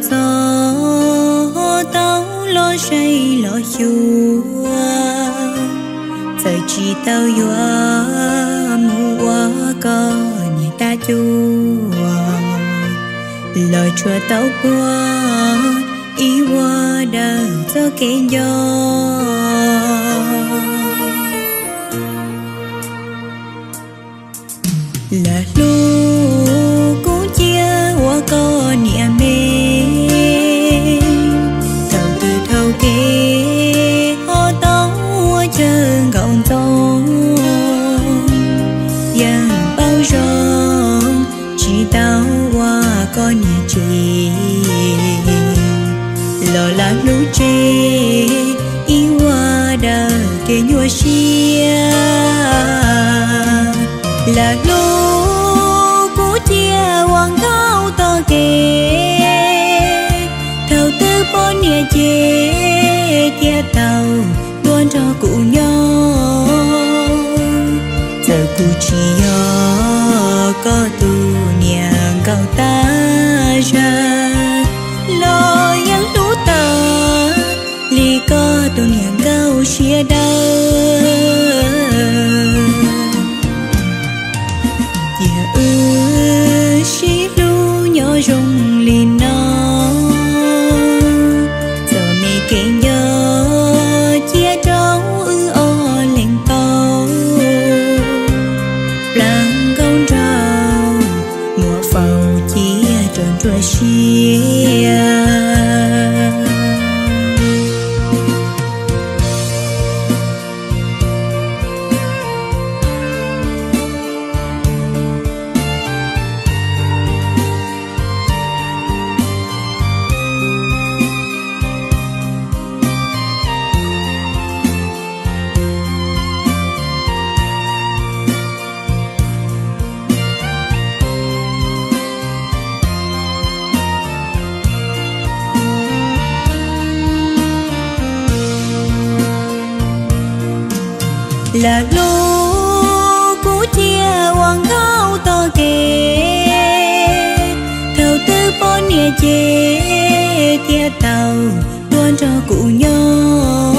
Txog tau los saib los xyuas, txawm tsis tau yuav mus ua koj niam tab cuab, los tsuas tau puag ib vuag dawb txoj kev nco. Lam hlub kuv cia ua koj niam me, thaum twg dhau kev ho tau ua chaw nkaum ntxoo, yeej paub zoo tsis tau ua koj niam tsev, los lam hlub tseg ib vuag dawb kev nyuaj siab. Lam hlub kuv cia ua nkauj tog kev, thaum twg poj niam ces thiaj tau tuaj nrog kuv nyob. Txawm kuv tsis yog koj tus niam nkaum tag zag, los yeej hlub tag li koj tus niam nkaum siab dawb. Cia wb sib hlub nyob zoo li no, txom me kev nco cia rau wb ob leeg paub. Plab nkauj nraug muab faus cia rau nruab siab. Lam hlub kuv cia ua nkauj tog kev, thaum twg poj niam ces thiaj tau tuaj nrog kuv nyob.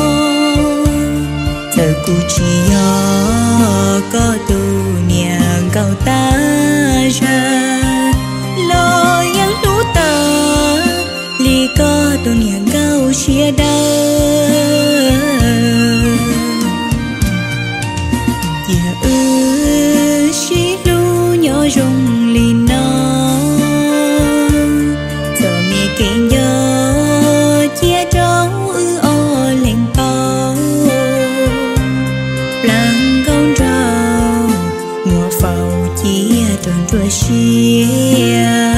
Txawm kuv tsis yog koj tus niam nkaum tag zag, los yeej hlub tag li koj tus niam nkaum siab dawb. Cia wb sib hlub nyob zoo li no, txom me kev nco cia rau wb ob leeg paub. Plab nkauj nraug muab faus cia rau nruab siab.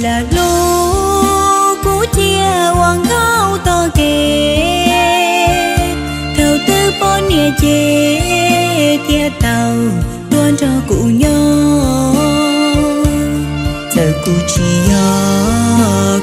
Lam hlub kuv cia ua nkauj tog kev, thaum twg poj niam ces thiaj tau tuaj nrog kuv nyob. Txawm kuv tsis yog